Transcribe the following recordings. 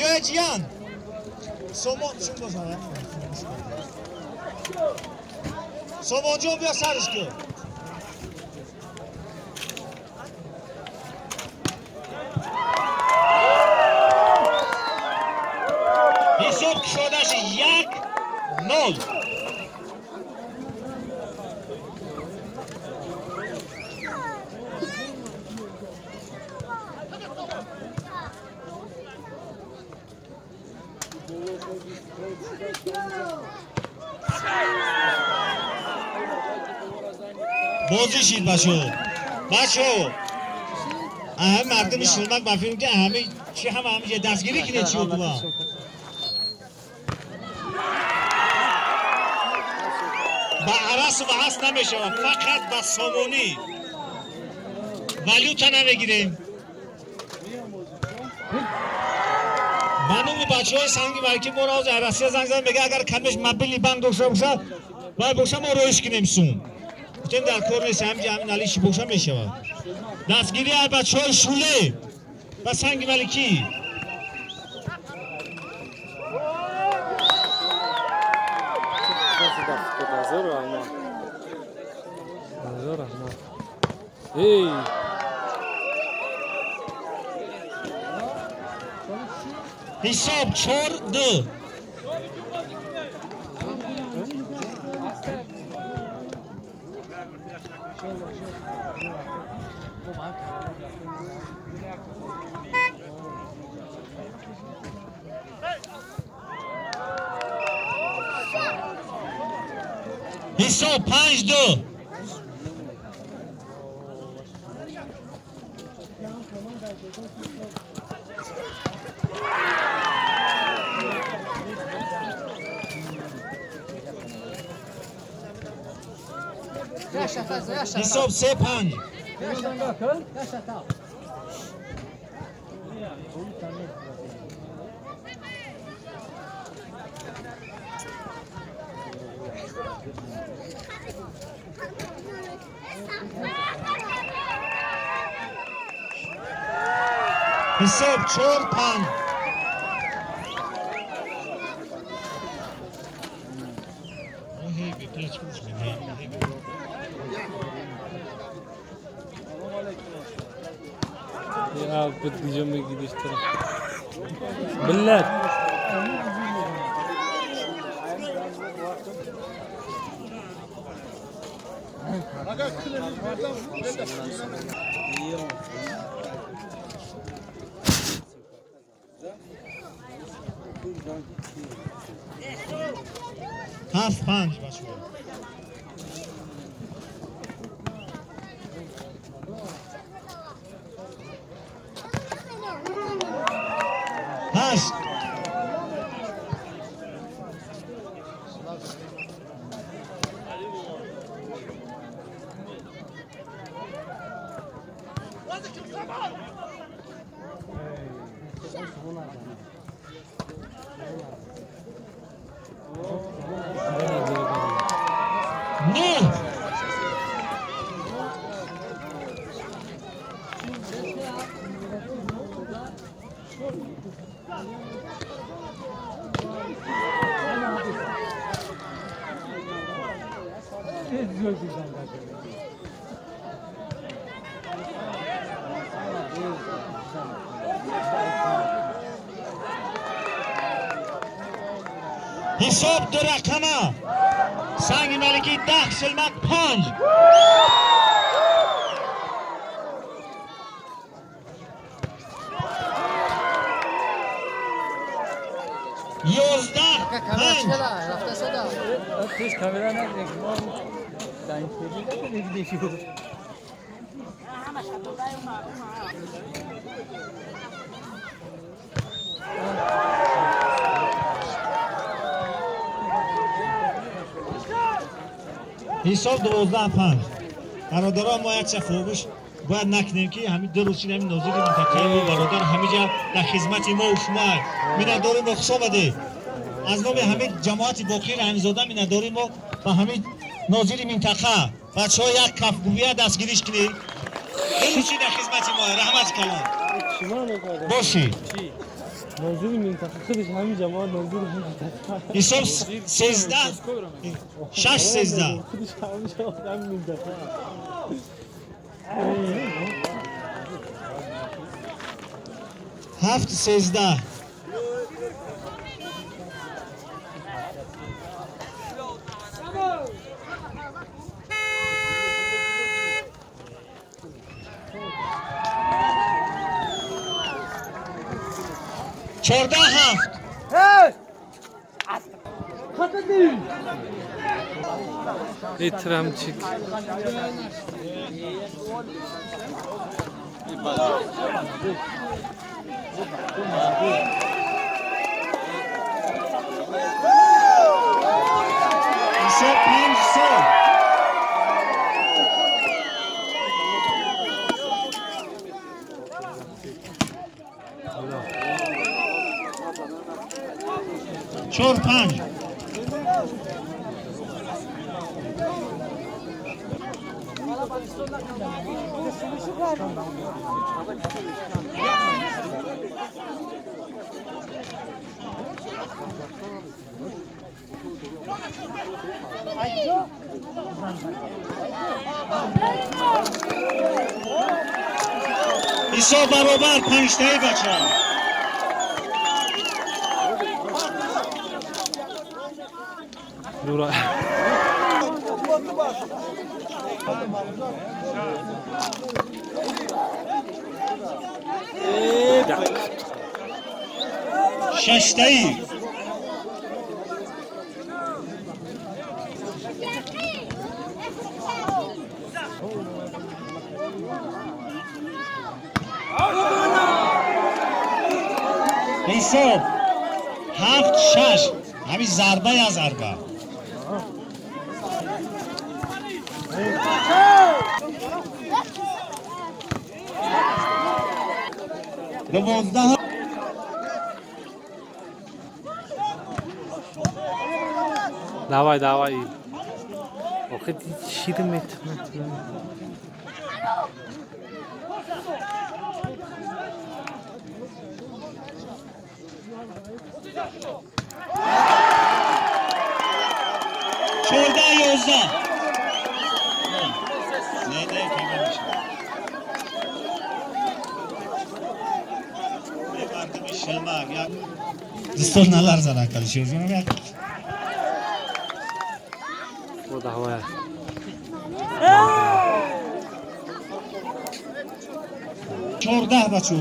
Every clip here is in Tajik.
Биёя, ҷиян. Сомон чун бошад? Сомонҷон, биё, сарш кун. Ҳисоб кушодаш 1-0. Бозӣ шид, бачо, бачо. Ҳами мардуми Шилмак ба филм ки ҳами чи ҳама ҳамиҷа дастгирӣ кинед, чи куба. Ба арасу ва ҳаст намешавад, фақат ба сомонӣ, валюта намегирем. Ба номи бачаҳои Санги Маликӣ моро ҳозир Россия занг зад, мега, агар кадмеш мобильный банк дошта бошад, вай боша, мо роиш кунем сум. Гуфтем, дар кор нест, ҳамиҷа ҳамин наличный боша, мешавад. Дастгирӣ аз бачаҳои Шуле ба Санги Маликӣ. Ҳазор раҳмат. Ҳазор раҳмат. Эй! Ҳисоб 4-2. Ҳисоб 5-2. Ҳисоб 3-5. Ҳисоб 4-5. Оҳей, бепула чӣ гӯш медиҳӣ? Я буд, ҷо мегириш тара. Биллат. 7-5, бачаҳо. 8. 9. Ҳисоб ду рақама: Санги Маликӣ 10, Шилмак 5. 11-5. Пеш камера нагирем, мо дар интервю накунем. Ҳисоб 12-5. Бародарон, мо якча фурӯш бояд накунем, ки ҳамин 2 рӯз шид, ҳамин нозири минтақаи мо, бародар, ҳамиҷа дар хизмати мо шумо. Миннатдорим мо, хуш омадед. Аз номи ҳамин ҷамоати Боқир Раҳимзода миннатдорим мо ба ҳамин нозири минтақа. Бачаҳо, як кафгӯя дастгириш кунед. 2 рӯз шид дар хизмати мо, раҳмати калон. Бошӣ. Назири минтақа худаш ҳамин ҷамоат назири минтақа. Ҳисоб 13, 6, 13. Худаш ҳамин ҷамоат ҳамин минтақа. 7, 13. 14, 7. Итрамчик. Ҳисоб 5, 3. 4, 5. Ҳисоб баробар панҷтаи, бача. Дура. Шаштаи. Ҳисоб 7, 6. Ҳамин зарба я зарба. 12. Давай, давай. Охи шир метавонад. 14, 11. Не, не, кама мешавад. Мардуми Шилмак як дастон наларзан, акал шерҷонам як. О, давай. 14, бачо.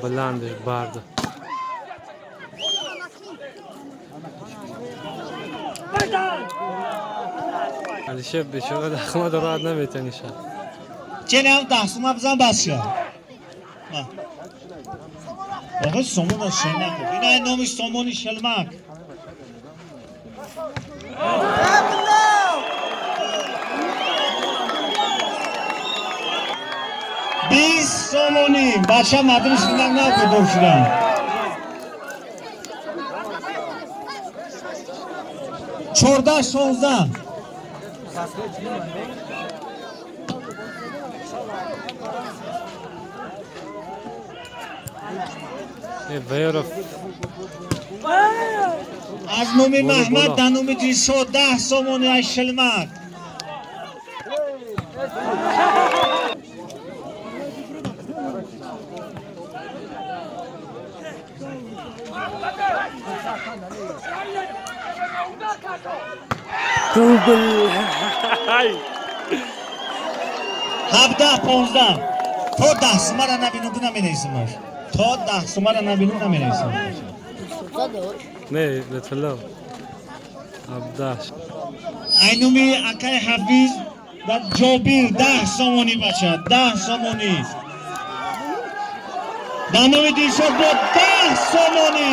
Баландаш барда. Алишер бечора дахма дорад, наметаниша. Ченам 10 сума бизан, бас ша. Охи сомон аз Шилмак. Ина номи сомони Шилмак. 20 сомонӣ, бача. Мардуми Шилмак набудор шудан. 14, 16. Вера. Аз номи Боло, Маҳмад боло. Дар номи Дилшод 10 сомонӣ аз Шилмак. Дубл. 17, 15. То 10 сумара набину наменависимаш. То 10 сумара набину наменависим. Не, латфалло. Абдаш. Ай номи акай Ҳафиз ва Ҷобир 10 сомонӣ, бача, 10 сомонӣ. Дар номи Дилшод бо 10 сомонӣ.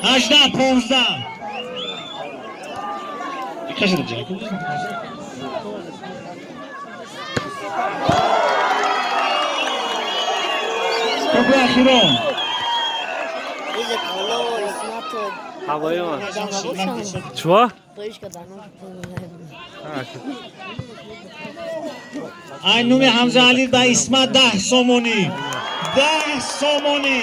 18, 15. Кашида. Топи ахирон. Ҳавои ман. Чува? Ай нуми Ҳамзаалӣ ба Исмат 10 сомонӣ. 10 сомонӣ.